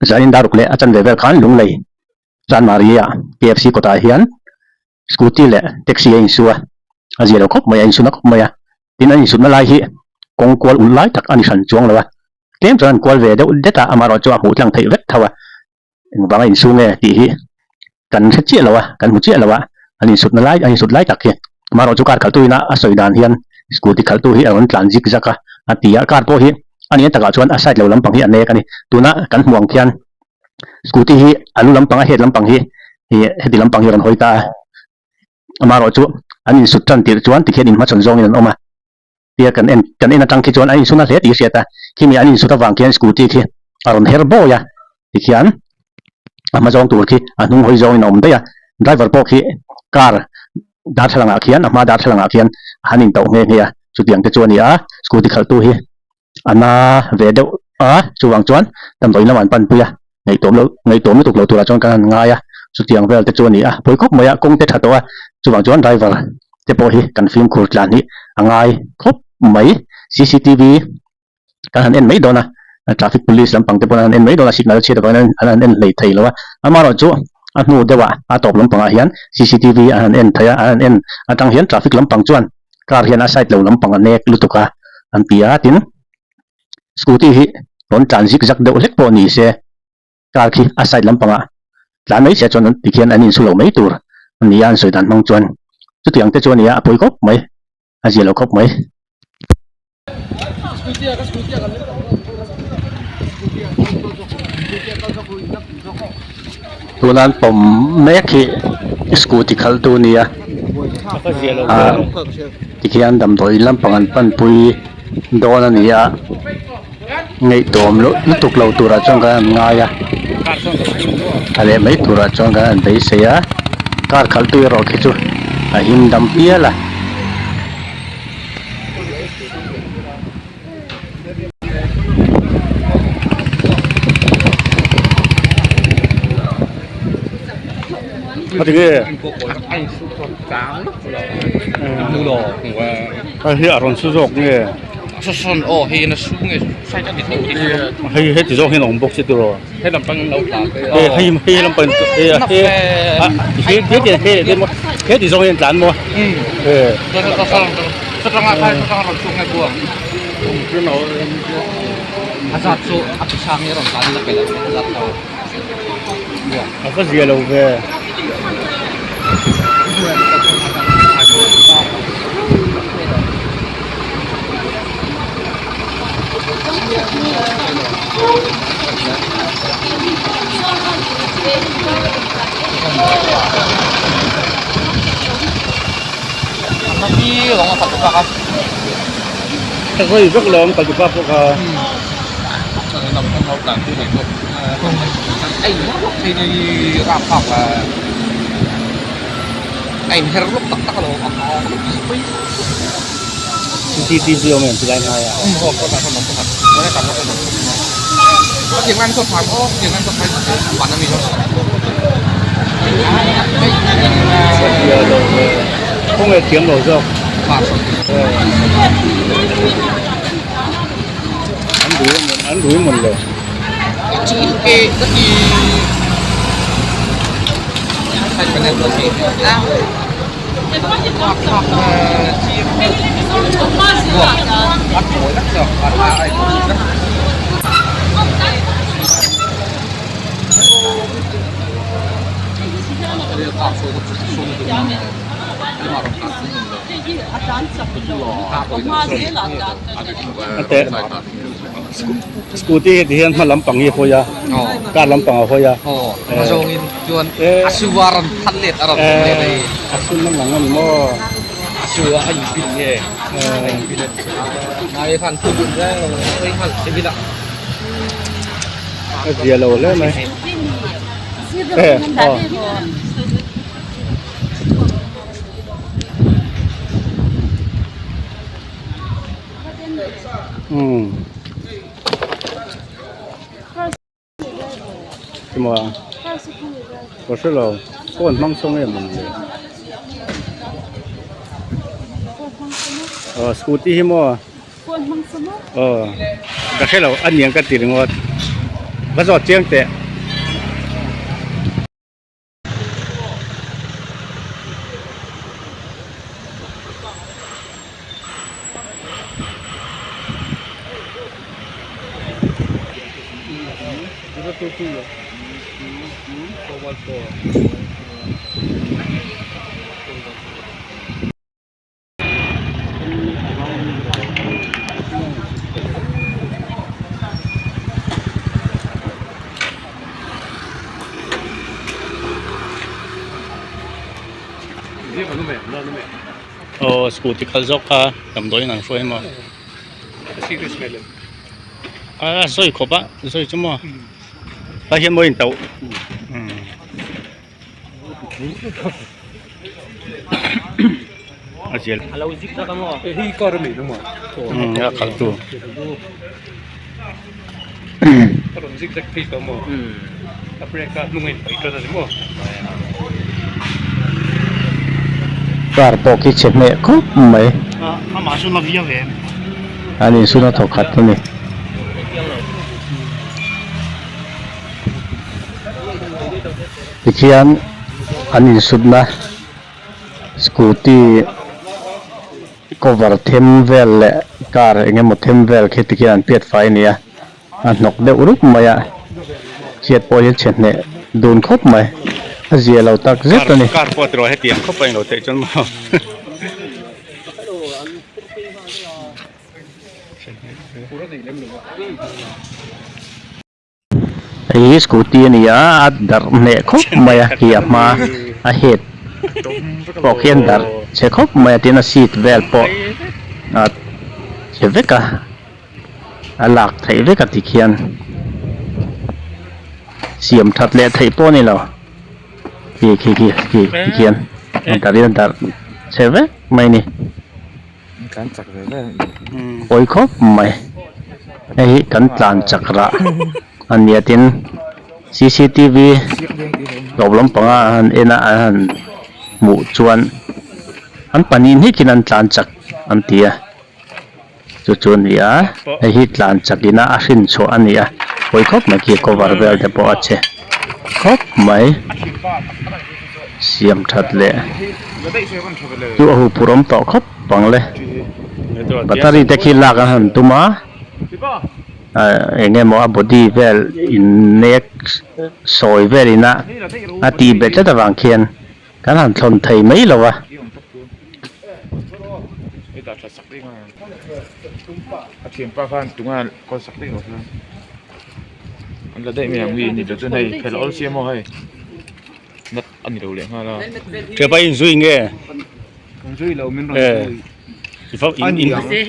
Zanin daruk leh a chanve vel khan Lunglei Chanmari-ah KFC kawtah hian scooty leh taxi a insu a, a zia lo khawp mai a, a insuna khawp mai a. Tin, an insutna lai hi kawng kual ulh lai tak a ni hran chuang lo a, tlem chuan an kual ve deuh det a, amaherawh chu a hmuh tlang theih vek tho a. Engvanga insu nge tih hi kan hre chiah lo a, kan hmu chiah lo a, an insutna lai, an insut lai tak hi. Amaherawh chu car khalhtu ina a sawi dan hian scooty khalhtu hi a rawn tlan zig zag a, a ti a, car pawh hi a nih takah chuan a side lo lampang hi a nek a ni. Tuna kan hmuh ang khian scooty hi a lu lampang a head lampang hi ih heti lampang hi a rawn hawi ta a, amaherawh chu an insut tan tirh chuan tikhian inhmachhawn zawngin an awm a. Tia kan en kan en atang khi chuan an insuna hle tih a hriat a, khimi an insut avang khian scooty khi a rawn her bawi a, tikhian a hma zawng tur khi a hnung hawi zawngin a awm daih a, driver pawh khi car darthlalang ah khian a hma darthlalang ah khian a han intauh nghe nghe a, chutiang te chu a ni a, scooty khalhtu hi a na ve deuh a, chuvang chuan damdawiin lamah an panpui a. Ngaihtuam loh, ngaihtuam lutuk lo turah chuan kan han ngai a, chutiang vel te chu a ni a, pawi khawp mai a, kawng te tha tawh a, chuvang chuan driver te pawh hi kan fimkhur tlan hi a ngai khawp mai. Cctv kan han en mai dawn a, traffic police lampang te pawh an han en mai dawn a, signal a chhiat avangin an han en hlei thei lo a, amaherawh chu a hnu deuhah a tawp lampangah hian cctv an han en thei a, an han en atang hian traffic lampang chuan car hian a side lo lampang a nek lutuk a an ti a, tin. Scooty hi rawn tlan zik zak deuh hlek pawh ni se car khi a side lampangah tlan mai se chuan tikhian an insu lo mai tur a ni a an sawi dan hmang chuan chutiang te chu a ni a a pawi khawp mai a zia lo khawp mai. Tuna an pawm mek hi scooty khalh tu a ni a ah tikhian damdawi lampang an panpui dawn a ni a ngaihtuam loh lutuk lo turah chuan kan han ngai a a leh mai turah chuan kan han beisei a car khalh tu erawh khi chu a him dam pial a. Hei hi a rawn su zawk nge hei heti zawk hian a awm bawk si tiraw hei hei lampang hei hei heti zawk hian tlan maw A va zia lo ve. Ka hawi vek lo ang kaltupa pawh kha. CCTV awm em chulai hnai ah. Khawnge thiam lo zawk. An rui a an rui mawn lo. Scooty hi ti hian hma lampang hi a hawi a car lampang a hawi a a sun na ngang a ni maw a zia lo hle mai aw. Umm emaw a ka hre lo phone hmang saw nge maw ni le aw scooty hi maw. Aw ka hre lo a niang ka ti ringawt va zawt chiang teh. Aw scooty kal zawk kha damdawiin an hruai maw a sawi khawp a sawi chu maw a hian maw in tauh. A zial a khalh tu Car pawh khi chhe hneh khawp mai an insuna thawk khat a ni. Tikhian an insutna scooty cover them vel leh car eng emaw them vel khi tikhian an piat fai a ni a a hnawk deuh rup mai a chhiat pawh hi chhe hneh dun khawp mai a zia lo tak zet a ni. Car pawh tiraw hetiang khawp a englo theih chuan maw. Hei hi scooty a ni a a darh hneh khawp mai a khi a hma a head pawh khian darh chhe khawp mai a tin a seat vel pawh a chhe vek a a lak theih vek a tikhian siam that leh theih pawh a ni lo khi khi khi khi tikhian a darh in a darh chhe vek mai a ni. Pawi khawp mai hei hi kan tlan chak rah a nia tin cctv tawp lampanga an han en a an han hmuh chuan an pahnih hnikin an tlan chak an ti a chu chu a ni a hei hi tlan chak ina a hrin chhuah a ni a pawi khawp mai khi cover vel te pawh a che khawp mai siam that leh chu a huphurh awm tawh khawp ang le battery te khi lak an han tum a eng emaw a body vel in nek sawi vel ina a tih bet tlat avang khian kan han thlawn thei mai lo a. Thiapa in zui nge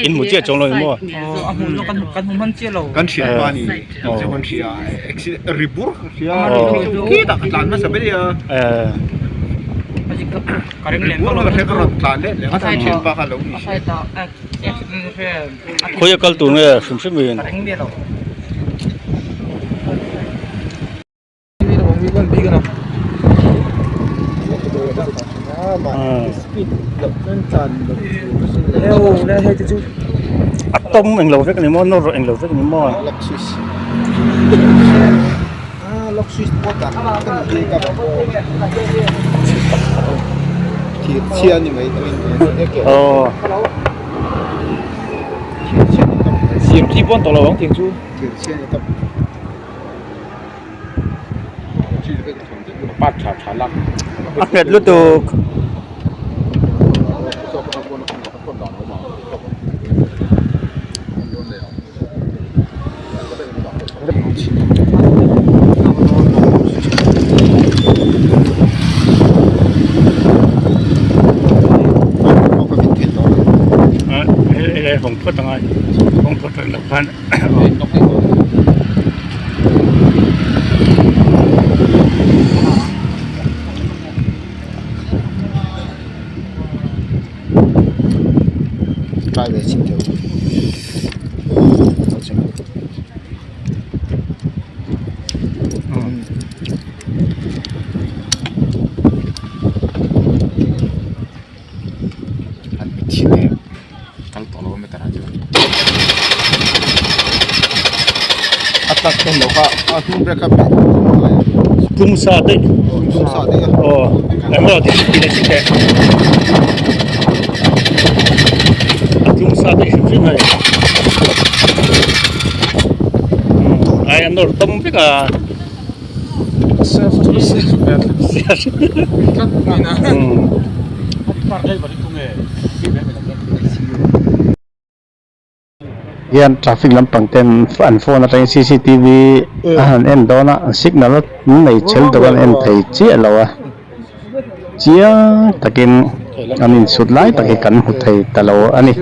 in hmu chiah chuang lo maw kan thian pa ni kan hria accident ri bur ka hria khitah ka tlan hmasa ber a ri bur ka hria ka rawn tlan let leh a kan thian pa kha a lo ni si khawi a kal tur nge hrim hrim in. A tawng englo vek a ni maw nawr englo vek a ni maw. Aw. A nghet lutuk. Hawng phawt a ngai hawng phawt loh khan. clutch en lo kha a hnung brake kha peh tum sa daih tum sa daih a aw engemaw ti ti leh si teh a tum sa daih hrim hrim hei ai a nawr tawm vek a. Hian traffic lampang ten an phone atangin cctv a han en dawn a an signal a nei chhel deuh an en thei chiah lo a chiang takin an insut lai tak hi kan hmu thei ta lo a ni.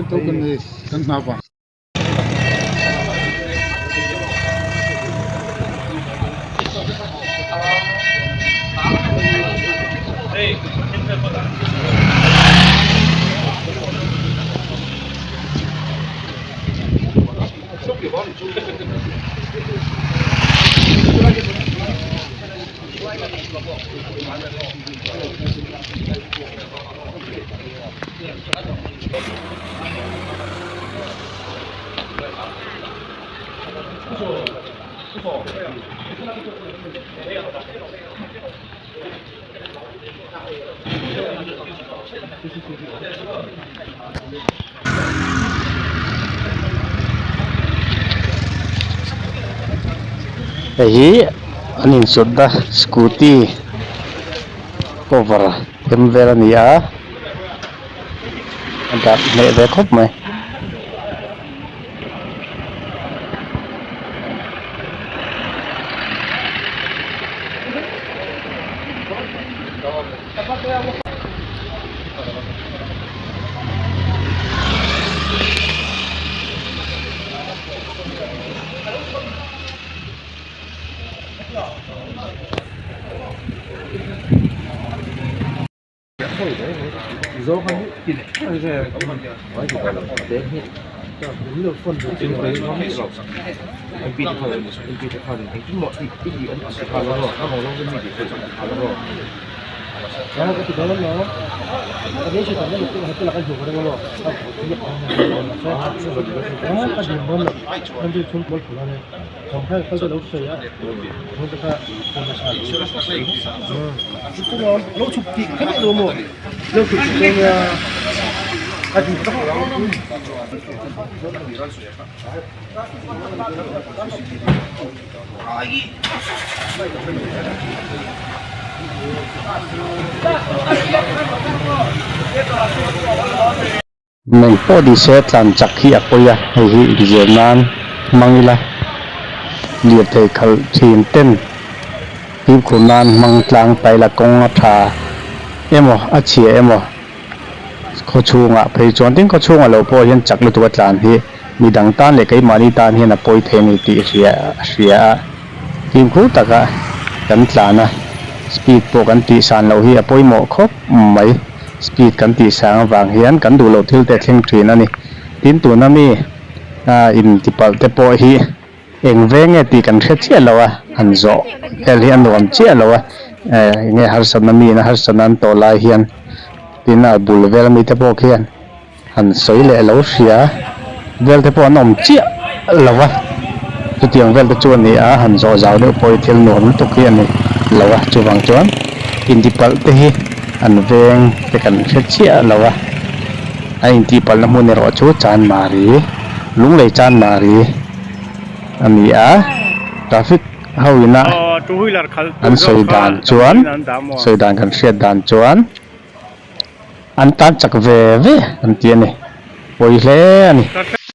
Hei hi an insutna scooty cover them vel a ni a a dah hneh ve khawp mai. Mei pawh ni se tlan chak hi a pawi a, hei hi inzir nan hmang ila lirthei khalh thin ten fimkhur nan hmang tlang ta ila kawng a tha emaw a chhia emaw khaw chhungah phei chuan tin khaw chhungah lo pawh hian chak lutuk a tlan hi midang tan leh keimahni tan hian a pawi thei a ni tih hria hria a fimkhur taka kan tlan a speed pawh kan tih san loh hi a pawimawh khawp mai. Speed kan tih sang avang hian kan duh loh thil te a thleng thin a ni. Tin tuna mi in tipalh te pawh hi eng veng nge tih kan hre chiah lo a, han zawh vel hi a nuam chiah lo a, eng nge harsatna mi in a harsatna an tawh lai hian tin a bul vel ami te pawh khian han sawi leh lo hria vel te pawh an awm chiah lo a, chutiang vel te chu a ni a, han zawh zau deuh pawh hi thil nuam lutuk hi a ni lo a, chuvang chuan intipalh te hi an veng te kan hre chiah lo a, a intihpalhna hmun erawh chu Chanmari, Lunglei Chanmari a ni a, traffic ho ina an sawi dan chuan sawi dan kan hriat dan chuan. An tan chak ve ve an ti a ni, pawi hle a ni.